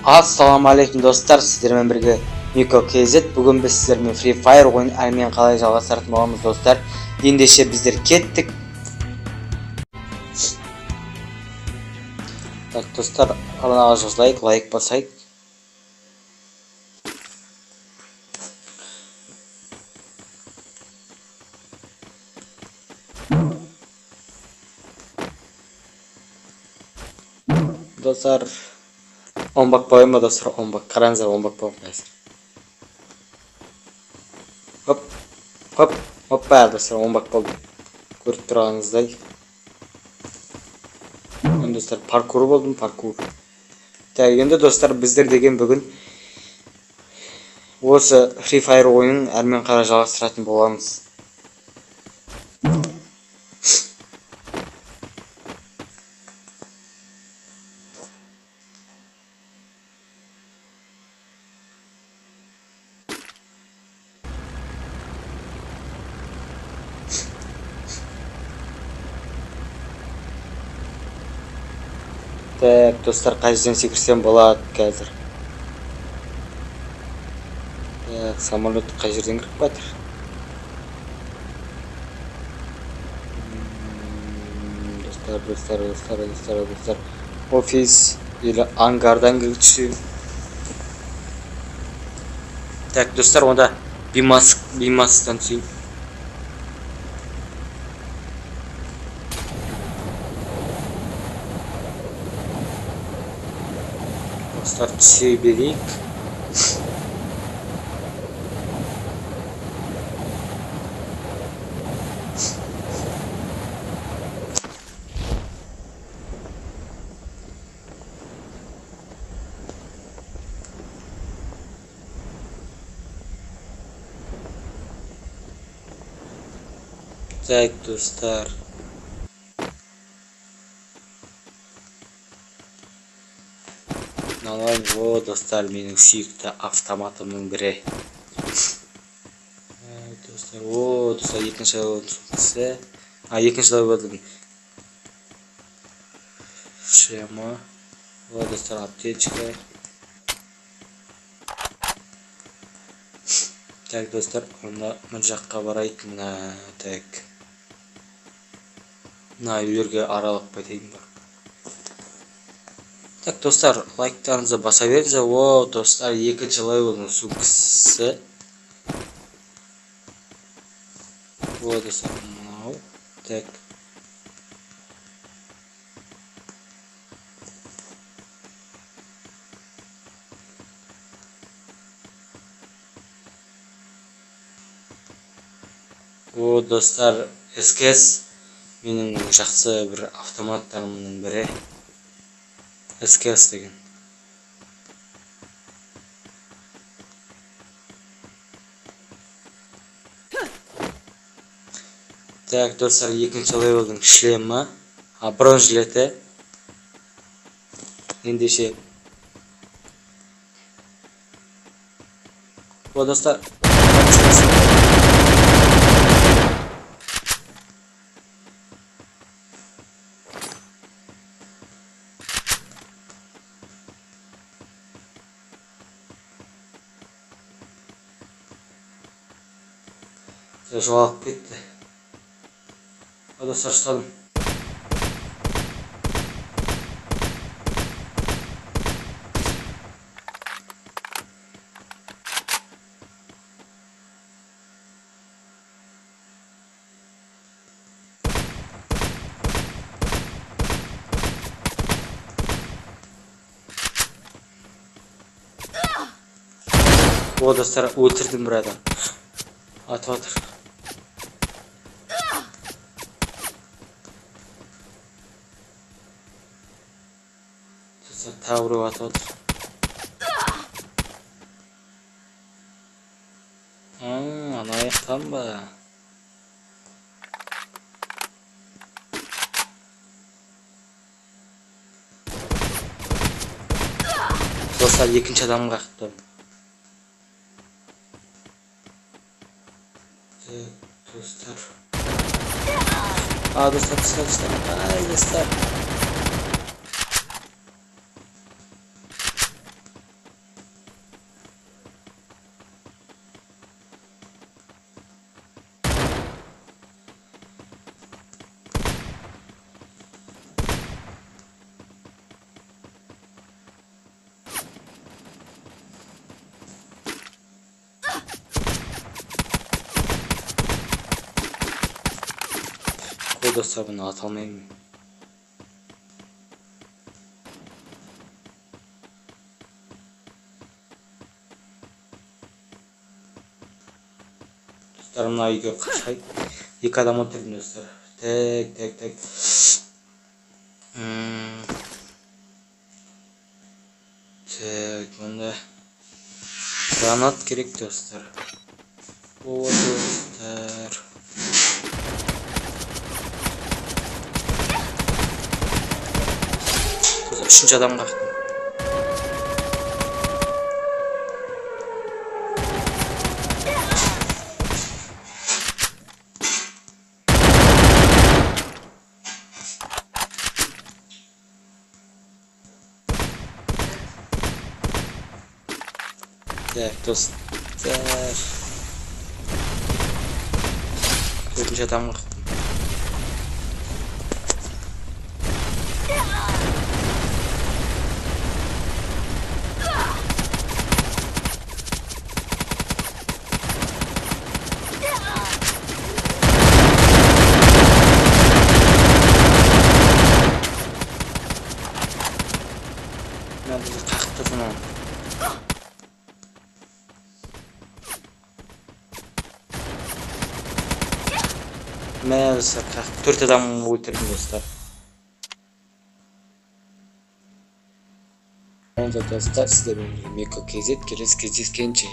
Ассалаумағалейкум достар, сіздермен бірге Мико KZ. Бүгін біз сіздермен Free Fire ойын әрмен қалай жалғастыратын боламыз достар. Ендеше біздер кеттік. Так достар, арнаға жазылайық, лайк басайық. Достар, он бак бояйын ба достар, он бак. Қараңыздар, он бак бояйын қазір. Хоп, хоп, хоппа, достар, он бак болды. Көріп тұрғаныңыздай. Енді достар, паркур болдым, паркур. Так, енді достар, біздер деген бүгін осы Free Fire ойынын әрмен қарай жалғастыратын боламыз. Так, достар, қай жерден секірсем болады қазір? Так, самолет қай жерден кіріп жатыр? Достар, достар, достар, достар, достар. Офис или ангардан кіріп түсейін. Так, достар, онда бимастан түсейін. Достар, түсе берейік. Так, достар. О, достар, менің сүйікті автоматымның бірі. Достар, о, достар, екінші левелдің. А, екінші левелдің шлемі. О, достар, аптечка. Так, достар, онда мына жаққа барайық, мына, так. Мына үйлерге аралап кетейін бар. Так, достар, лайктарыңызды баса беріңіздер. О, достар, екінші левелдің сумкасы. О, достар, мынау. Так. О, достар, СКС менің жақсы бір автоматтарымның бірі. СКС деген. Так, достар, екінші левелдің шлемі, а, бронежилеті. Ендеше. О, достар. Жоғалып кетті. О, достар, ұстадым. О, достар, өлтірдім бір адам. Атып жатыр. Тағы біреу атып отыр. Ана аяқтан ба? Достар, екінші адамға қақтым. Достар. А, достар, достар, достар. Ай, достар. Достар, бұны ата алмаймын. Достар, мына үйге қашайық. 2 адам өлтірдім, достар. Так, так, так. Так, мұнда гранат керек, достар. О, достар. Үшінші адам қақтым. Так, достар. Төртінші адам қақтым. Мә, достар, 4 адам өлтірдім, достар. Достар, сіздермен бірге Мико KZ, келесі кездескенше.